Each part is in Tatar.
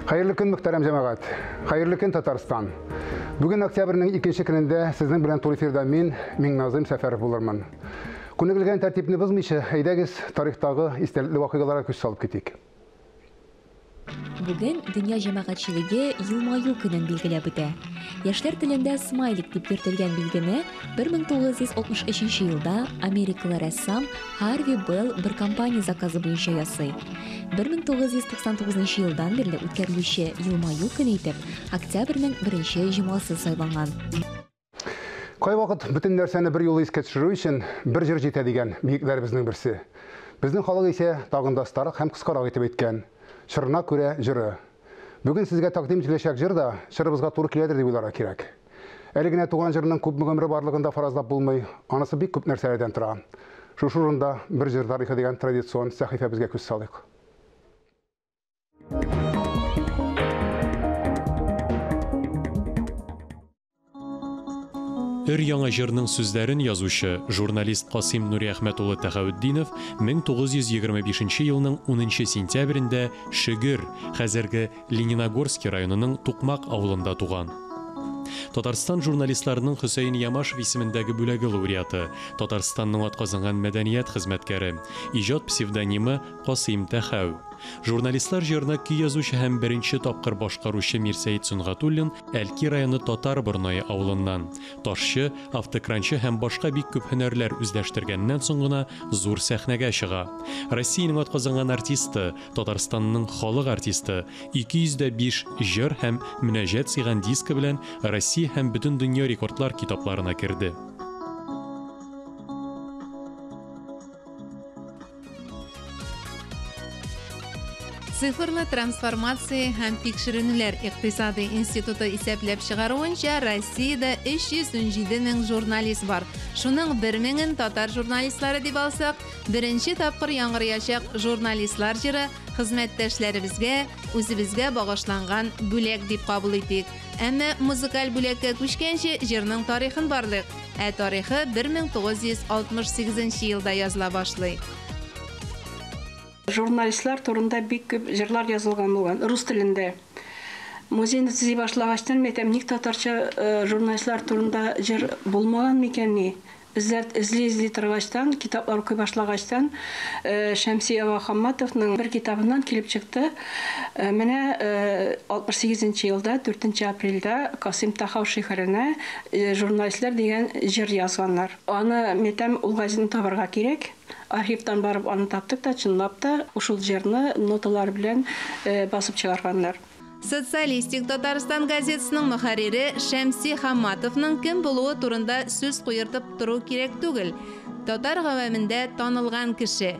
Хәерле көн, мөхтәрәм җәмәгать. Хәерле көн, Татарстан. Бүген октябрьнең икенче көнендә сезнең белән туры эфирда мин, Миңназым Сәфәров булырмын. Күнегелгән тәртипне бозмыйча, әйдәгез, тарихтагы истәлекле вакыйгаларга күз салып китик. Бүген дөнья җәмәгатьчелеге Елмаю көнен билгеләп үтә. Яшьләр телендә смайлик дип йөртелгән билгене 1963 елда америкалы рәссам Харви Белл бер компания заказы буенча ясый. 1999 елдан бирле үткәрелүче Елмаю көне итеп октябрьнең беренче җомгасы сайланган. Кайвакыт бөтен нәрсәне бер юлы искә төшерү өчен бер җыр җитә дигән биекләребезнең берсе. Безнең халык исә тагын да остарак һәм кыскарак итеп әйткән. Чорына күрә җыры. Бүген сезгә тәкъдим ителәчәк җыр да чорыбызга туры киләдер дип уйларга кирәк. Әле генә туган җырның күпме гомере барлыгын да фаразлап булмый, анысы бик күп нәрсәләрдән тора. Шушы урында бер җыр тарихы дигән традицион сәхифәбезгә күз салыйк. Өр-яңа җырның сүзләрен язучы, журналист Касыйм Нуриәхмәт улы Тәхәүтдинов 1925 елның 10 сентябрендә Шөгер, хәзерге Лениногорский районының Тукмак авылында туган. Татарстан журналистларының Хөсәен Ямашев исемендәге бүләге лауреаты, Татарстанның атказанган мәдәният хезмәткәре, иҗат псевдонимы Касыйм Тәхәү. Журналистлар җырына көй язучы һәм беренче тапкыр башкаручы Мирсәет Сөнгатуллин Әлки районы Татар Борнае авылыннан. Ташчы, автокранчы һәм башка бик күп һөнәрләр үзләштергәннән соң гына зур сәхнәгә чыга. Россиянең атказанган артисты, Татарстанның халык артисты, 205 җыр һәм мөнәҗәт сыйган дискы белән Россия һәм Бөтендөнья рекордлар китапларына керде. Цифрлы трансформация һәм тикшеренүләр икътисадый институты исәпләп чыгаруынча, Россиядә 317 мең журналист бар. Шуның бер меңен татар журналистлары дип алсак, беренче тапкыр яңгыраячак журналистлар җыры хезмәттәшләребезгә, үзебезгә багышланган бүләк дип кабул итик. Әмма музыкаль бүләккә күчкәнче җырның тарихын барлыйк. Ә тарихы 1968 елда языла башлый. Журналистлар турында бик күп җырлар язылган булган, рус телендә. Музейны төзи башлагачтан мин әйтәм, ник татарча журналистлар турында җыр булмаган микән ни? Эзләп эзли-эзли торгачтан, китаплар укый башлагачтан, Шәмси ага Хамматовның бер китабыннан килеп чыкты. Менә 68 нче елда, 4 апрельдә Касыйм Тахау шигыренә Журналистлар дигән җыр язганнар. Аны, мин әйтәм, ул газетаны табарга кирәк. Архивтан барып аны таптык та, чынлап та, шул җырны ноталар белән басып чыгарганнар. Социалистик Татарстан газетасының мөхәррире Шәмси Хамматовның кем булуы турында сүз куертып тору кирәк түгел. Татар гавәмендә танылган кеше.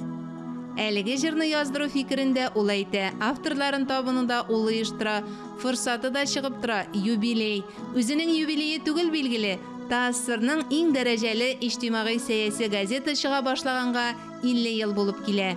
Әлеге җырны яздыру фикерен дә ул әйтә, авторларын табуны да ул оештыра. Форсаты да чыгып тора, юбилей. Үзенең юбилее түгел, билгеле, ТАССРның иң дәрәҗәле иҗтимагый-сәяси газета чыга башлаганга 50 ел булып килә.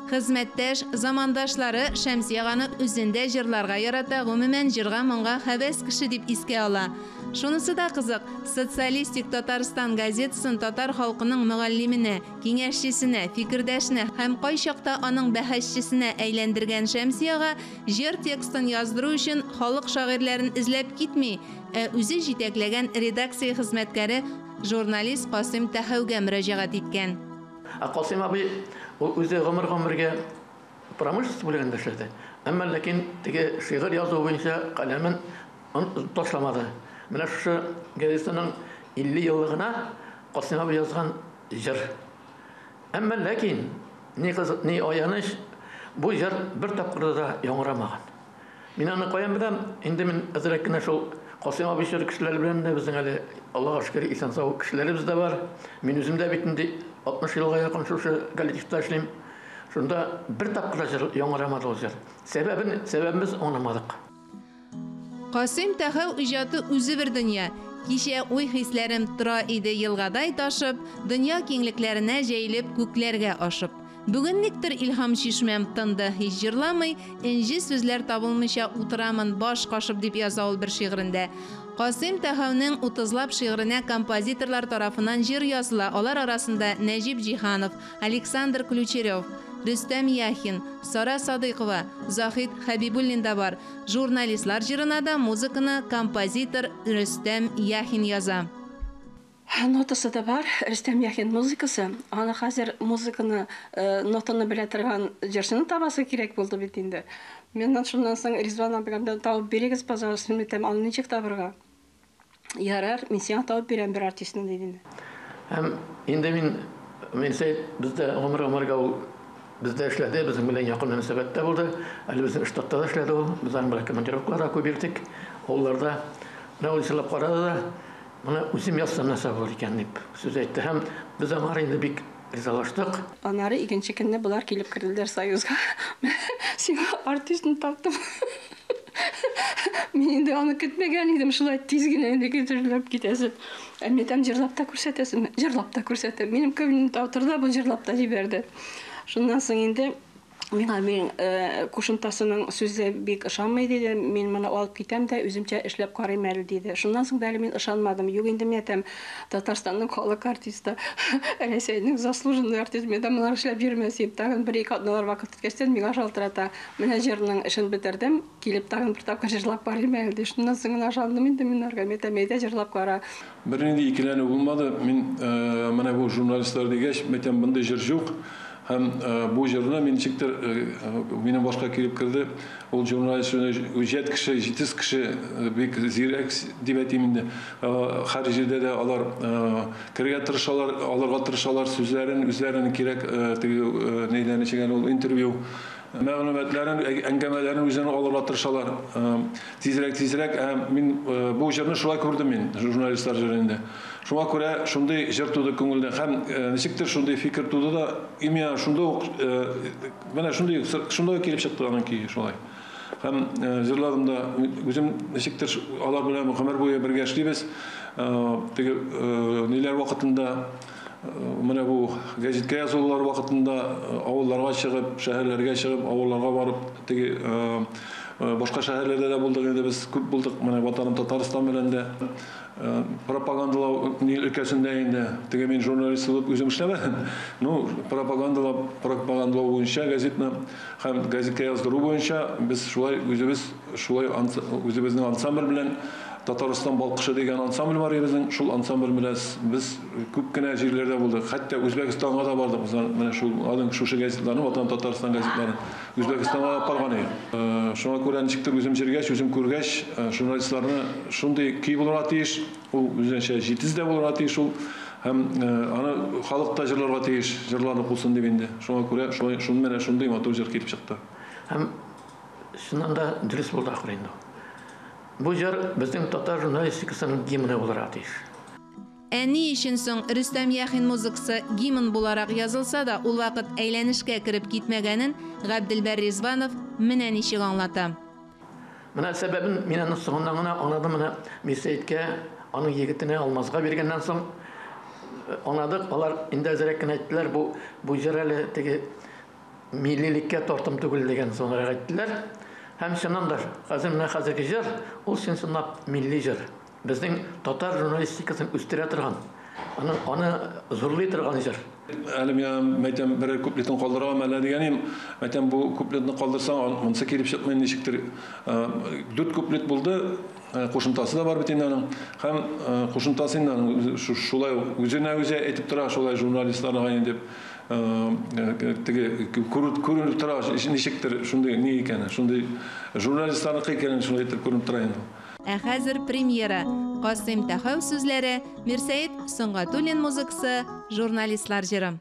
Хезмәттәш, замандашлары Шәмси аганы үзен дә җырларга ярата, гомумән, җырга-моңга һәвәс кеше дип искә ала. Шунысы да кызык, Социалистик Татарстан газетасын татар халкының мөгаллименә, киңәшчесенә, фикердәшенә һәм кайчакта аның бәхәсчесенә әйләндергән Шәмси ага җыр текстын яздыру өчен халык шагыйрьләрен эзләп китми, ә үзе җитәкләгән редакция хезмәткәре журналист Касыйм Тәхәүгә мөрәҗәгать иткән. Ә Касыйм абый ул үзе гомер-гомергә промышленность бүлегендә эшләде. Әмма ләкин теге шигырь язу буенча каләмен ташламады. Менә шушы газетаның 50 еллыгына Касыйм абый язган җыр. Әмма ләкин ни кызык, ни аяныч, бу җыр бер тапкыр да яңгырамаган. Мин аны каян беләм? Инде мин әзрәк кенә шул Касыйм абый чоры кешеләре белән дә безнең әле, Аллага шөкер, исән-сау кешеләребез дә бар. Мин үзем дә бит инде 60 елга якын шушы коллективта эшлим. Шунда бер тапкыр да җыр яңгырамады ул җыр. Сәбәбен, сәбәбен без аңламадык. Касыйм Тәхәү иҗаты үзе бер дөнья. Кичә уй-хисләрем тора иде елгадай ташып, дөнья киңлекләренә җәелеп, күкләргә ашып. Бүген никтер илһам чишмәм тынды, һич җырламый, энҗе сүзләр табылмыйча утырамын баш кашып, дип яза ул бер шигырендә. Касыйм Тәхәүнең утызлап шигыренә композиторлар тарафыннан җыр языла, алар арасында Нәҗип Җиһанов, Александр Ключерев. Рөстәм Яхин, Сара Садыйкова, Заһид Хәбибуллин да бар. Журналистлар җырына да музыканы композитор Рөстәм Яхин яза. Нотасы да бар, Рөстәм Яхин музыкасы. Аны хәзер музыканы, нотаны белә торган җырчыны табасы кирәк булды бит инде. Мин шуннан соң Ризван абыйдан табып бирегез, пожалуйста, мин әйтәм, аны ничек табырга? Ярар, мин сиңа табып бирәм бер артистны, диде инде. Һәм инде мин Мирсәет бездә гомер-гомергә ул бездә эшләде, безнең белән якын мөнәсәбәттә булды. Әле безнең штатта да эшләде ул. Без аның белән командировкаларда күп йөрдек. Авылларда. Менә ул җырлап карады да, моны үзем язсам нәрсә булыр икән дип сүз әйтте. Һәм без аңар инде бик ризалаштык. Аннары икенче көнне болар килеп керделәр Союзга. Сиңа артистны таптым. Мин инде аны көтмәгән идем, шулай тиз генә инде җырлап китәсен. Ә мин әйтәм, җырлап та күрсәтәсеңме? Җырлап та күрсәтәм. Минем кабинетта утырды, бу җырлап та җибәрде. Шуннан соң инде миңа мин кушымтасының сүзе бик ышанмый диде. Мин моны алып китәм дә үземчә эшләп карыйм әле диде. Шуннан соң да әле мин ышанмадым. Юк инде мин әйтәм, Татарстанның халык артисты, Рәсәйнең заслуженный артисты, мин дә моны эшләп йөрмәс дип, тагын бер-ике атналар вакыт үткәчтән миңа шалтырата. Менә җырның эшен бетердем, килеп тагын бер тапкыр җырлап карыйм әле ди. Шуннан соң гына ышандым инде мин аларга. Мин әйтәм, әйдә җырлап кара. Бернинди икеләнү булмады. Мин менә бу журналистлар дигәч, мин әйтәм, мондый җыр юк. Һәм бу җырны мин ничектер минем башка килеп керде. Ул журналист үҗәт кеше, җитез кеше, бик зирәк дип әйтим инде. Һәр җирдә дә алар керергә тырышалар, алырга тырышалар сүзләрен, үзләрен кирәк теге нидән ничек әле ул интервью мәгълүматларын, әңгәмәләрен үзләрен алырга тырышалар. Тизрәк, тизрәк. Мин бу җырны шулай күрдем мин, журналистлар җыры инде. Шуңа күрә шундый җыр туды күңелдә һәм ничектер шундый фикер туды да, именно шунда ук менә шундый шунда ук килеп чыкты аның көе шулай. Һәм җырладым да, үзем ничектер алар белән гомер буе бергә эшлибез. Теге ниләр вакытында, менә бу гәзиткә язулар вакытында авылларга чыгып, шәһәрләргә чыгып, авылларга барып, теге башка шәһәрләрдә дә булдык инде без, күп булдык, менә Ватаным Татарстан белән дә. Пропагандалау өлкәсендә инде, теге мин журналист булып үзем эшләмәдем. Ну, пропагандалау буенча газетны һәм газеткә яздыру буенча без шулай үзебез, шулай үзебезнең ансамбль белән Татарстан балкышы дигән ансамбль бар безнең, шул ансамбль белән без күп кенә җирләрдә булдык. Хәтта Үзбәкстанга да бардык. Без менә шул аның шушы газетларны, Ватан Татарстан газетларын Үзбәкстанга алып барган идек. Шуңа күрә ничектер үзем җиргәч, үзем күргәч, журналистларны шундый көй булырга тиеш, ул үзенчә җитез дә булырга тиеш ул, һәм аны халык та җырларга тиеш, җырланып булсын дип инде. Шуңа күрә шулай, шун менә шундый матур җыр килеп чыкты. Һәм чыннан да дөрес булды ахыр инде. Бу җыр безнең татар журналистикасының гимны булырга тиеш. Ә ни өчен соң Рөстәм Яхин музыкасы гимн буларак язылса да, ул вакыт әйләнешкә кереп китмәгәнен Габделбәр Ризванов менә ничек аңлата. Менә сәбәбен мин аны соңыннан гына аңладым, менә Мирсәеткә, аның егетенә Алмазга биргәннән соң аңладык. Алар инде әзрәк кенә әйттеләр, бу җыр әле теге миллилеккә тартым түгел дигән соңрак әйттеләр. Һәм чыннан да, хәзер менә хәзерге җыр, ул чын-чынлап милли җыр. Безнең татар журналистикасын үстерә торган, аны зурлый торган җыр. Әле мин әйтәм, берәр куплетын калдырам әллә дигәнем, әйтәм, бу куплетны калдырсаң, монысы килеп чыкмый ничектер. 4 куплет булды, кушымтасы да бар бит инде аның. Һәм кушымтасы инде аның шулай үзенә үзе әйтеп тора, шулай журналистларга инде дип. Теге күренеп тора, ничектер шундый ни икәне, шундый журналистларныкы икәнен шулай итеп күренеп тора инде. Ә хәзер премьера. Касыйм Тәхау сүзләре, Мирсәет Сөнгатуллин музыкасы, журналистлар җыры.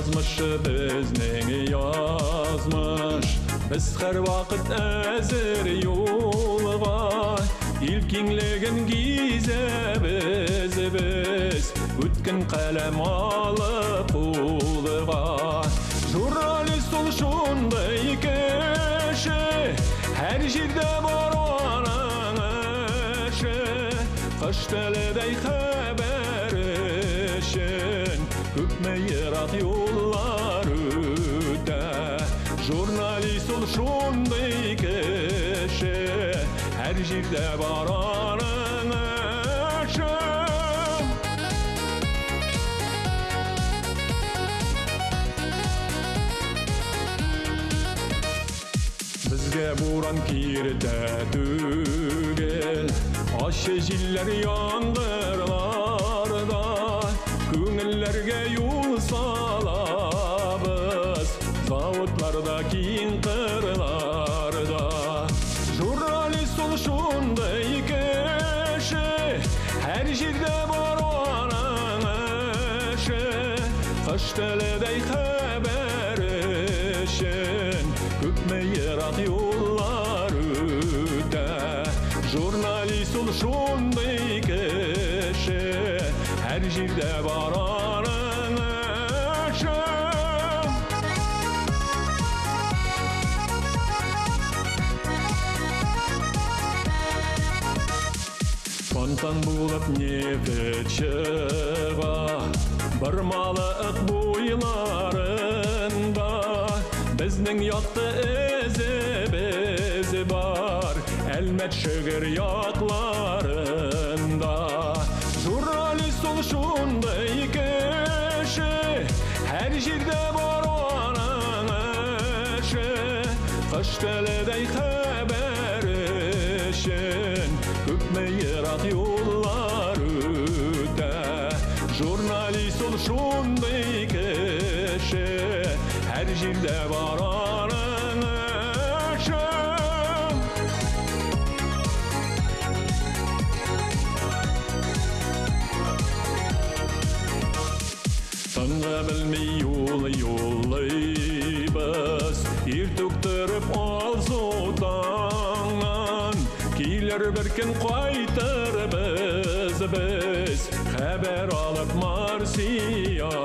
Язмышы безнең язмыш, без һәрвакыт әзер юлга, ил киңлеген гизәбез без, үткен каләм алып кулга. Журналист ул шундый кеше, һәр җирдә бар аның эше, кыш теледәй күпме ерак юллар үтә. Журналист ул шундый кеше, һәр җирдә бар аның эше. Безгә буран киртә түгел, ачы җилләр яңгырларда, күңелләргә юл салабыз, заводларда, киң кырларда. Журналист ул шундый кеше, һәр җирдә бар аның эше. Кош теледәй хәбәр өчен күпме ерак юллар үтә. Журналист ул шундый кеше, һәр җирдә бар аның эше. Фонтан булып нефть чыга, Бормалы Ык буйларында, безнең якты эзебез бар, Әлмәт Шөгер якларында. Журналист ул шундый кеше, һәр җирдә бар аның эше. Кош теледәй хәбәр өчен күпме ерак юллар үтә. Журналист ул шундый кеше, һәр җирдә бар аның эше. Тынгы белми юл юллыйбыз, иртүк торып алсу таңнан. Килер бер көн кайтырбыз без, хәбәр алып Марсианнан.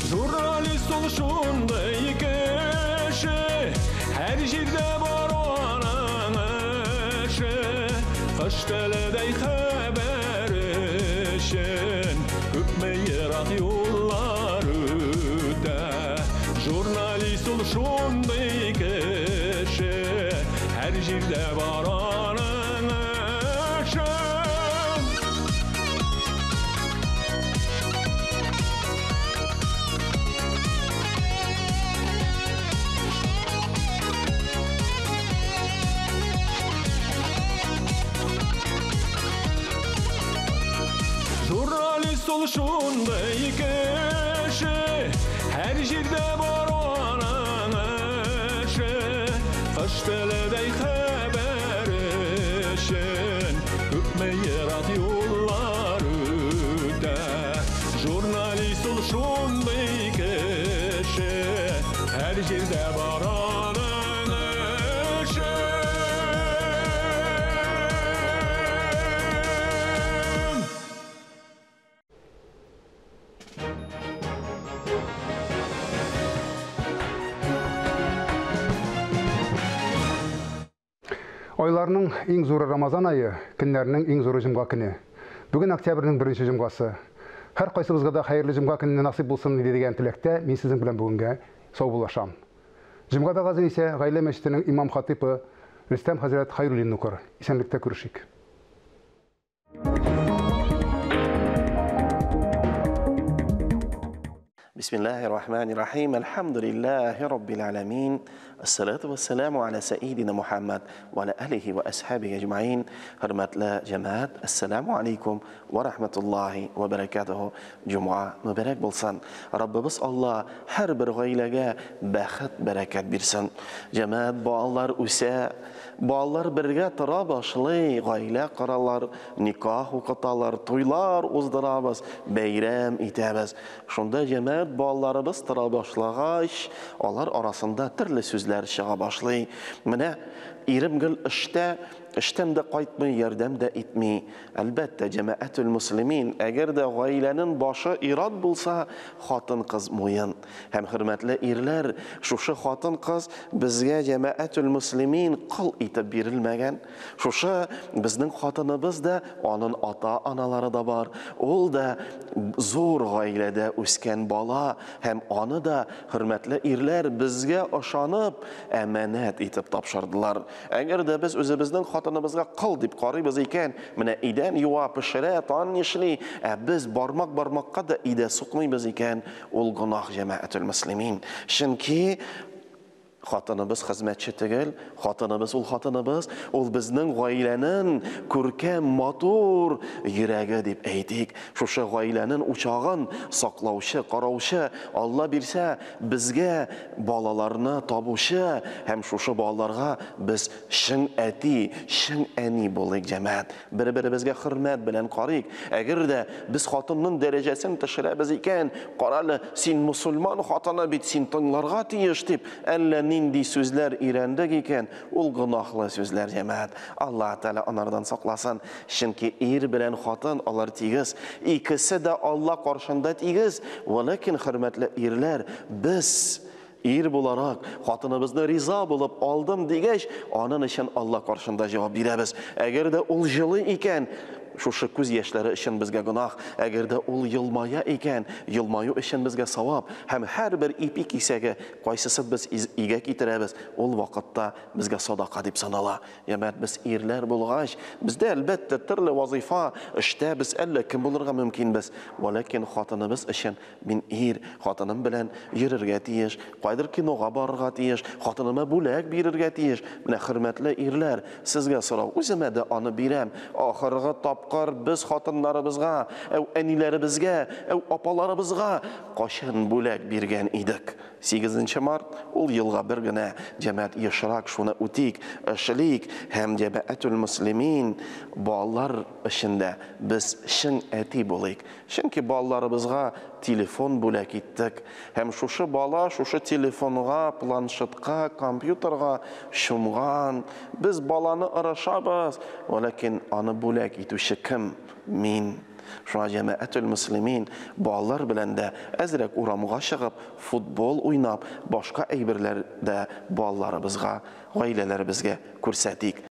Журналист ул шундый кеше, һәр җирдә бар аның эше. Кош теледәй хәбәр өчен күпме ерак юллар үтә. Журналист ул шундый кеше, һәр җирдә бар аның эше. Журналист ул шундый кеше, һәр җирдә бар аның эше. Кош теледәй хәбәр өчен күпме ерак юллар үтә. Журналист ул шундый кеше, һәр җирдә бар аның эше. Айларның иң зуры Рамазан айы, көннәрнең иң зуры җомга көне. Бүген октябрьнең беренче җомгасы. Һәр кайсыбызга да хәерле җомга көненә насыйп булсын дигән теләктә мин сезнең белән бүгенгә саубуллашам. Җомга вәгазен исә Гаилә мәчетенең имам хатибы Рөстәм хәзрәт Хайруллин укыр. Исәнлектә күрешик. بسم الله الرحمن الرحيم الحمد لله رب العالمين الصلاة والسلام على سيدنا محمد وعلى آله وأصحابه أجمعين. Хөрмәтле җәмәгать, ассаламу алейкум ва рахматуллахи ва баракатуху. Җомга мөбарәк булсын. Раббыбыз Алла һәр бер гаиләгә бәхет, бәрәкәт бирсен. Җәмәгать, балалар үсә, балалар бергә тора башлый, гаилә коралар, никах укыталар, туйлар уздырабыз, бәйрәм итәбез. Шунда җәмәгать балаларыбыз тора башлагач, алар арасында төрле сүзләр чыга башлый. Менә ирем гел эштә, эштән дә кайтмый, ярдәм дә итми. Әлбәттә, җәмәгатүл муслимин, әгәр дә гаиләнең башы ир-ат булса, хатын-кыз муен. Һәм хөрмәтле ирләр, шушы хатын-кыз безгә җәмәгатүл муслимин кол итеп бирелмәгән. Шушы безнең хатыныбыз да, анын ата-аналары да бар. Ул да зур гаиләдә үскән бала һәм аны да хөрмәтле ирләр безгә ышанып, әманәт итеп тапшырдылар. Әгәр дә без үзебезнең хатыныбызга кол дип карыйбыз икән, менә идән юа, пешерә, тан нишли, ә без бармак бармакка да өйдә сукмыйбыз икән, ул гөнаһ, җәмәгатүл мөслимин. Чөнки хатыныбыз хезмәтче түгел, хатыныбыз ул хатыныбыз, ул безнең гаиләнең күркәм, матур йөрәге дип әйтик. Шушы гаиләнең учагын саклаучы, караучы, Алла бирсә, безгә балаларны табучы һәм шушы балаларга без чын әти, чын әни булыйк, җәмәгать. Бер-беребезгә хөрмәт белән карыйк. Әгәр дә без хатынның дәрәҗәсен төшерәбез икән, карале, син мусульман хатыны бит, син тыңларга тиеш дип, әллә нинди сүзләр өйрәндек икән, ул гөнаһлы сүзләр, җәмәгать. Аллаһ Тәгалә анардан сакласын. Чөнки ир белән хатын алар тигез. Икесе дә Алла каршында тигез. Вәләкин, хөрмәтле ирләр, без ир буларак хатыныбызны риза булып алдым дигәч, анын өчен Алла каршында җавап бирәбез. Әгәр дә ул җылый икән, шушы күз яшьләре өчен безгә гөнаһ. Әгәр дә ул елмая икән, елмаю өчен безгә савап. Һәм һәрбер ипи кисәге, кайсысын без өйгә китерәбез, ул вакытта безгә садака дип санала. Җәмәгать, без ирләр булгач, бездә әлбәттә төрле вазифа, эштә без әллә кем булырга мөмкинбез. Вәләкин хатыныбыз өчен мин ир, хатыным белән йөрергә тиеш, кайдыр кинога барырга тиеш, хатыныма бүләк бирергә тиеш. Менә хөрмәтле ирләр, сезгә сорау, үземә дә аны бирәм. Ахыргы тапкыр без хатыннарыбызга, әү әниләребезгә, әү апаларыбызга кайчан бүләк биргән идек? 8 март, ул елга бер генә, җәмәгать, ешрак шуны үтик, эшлик һәм җәмәгатүл муслимин балалар өчен дә без чын әти булыйк. Чөнки балаларыбызга телефон бүләк иттек. Һәм шушы бала шушы телефонга, планшетка, компьютерга чумган. Без баланы ырышабыз, вәләкин аны бүләк итүче кем? Мин. Шуңа җәмәгатүл муслимин балалар белән дә әзрәк урамга чыгып, футбол уйнап, башка әйберләр дә балаларыбызга, гаиләләребезгә күрсәтик.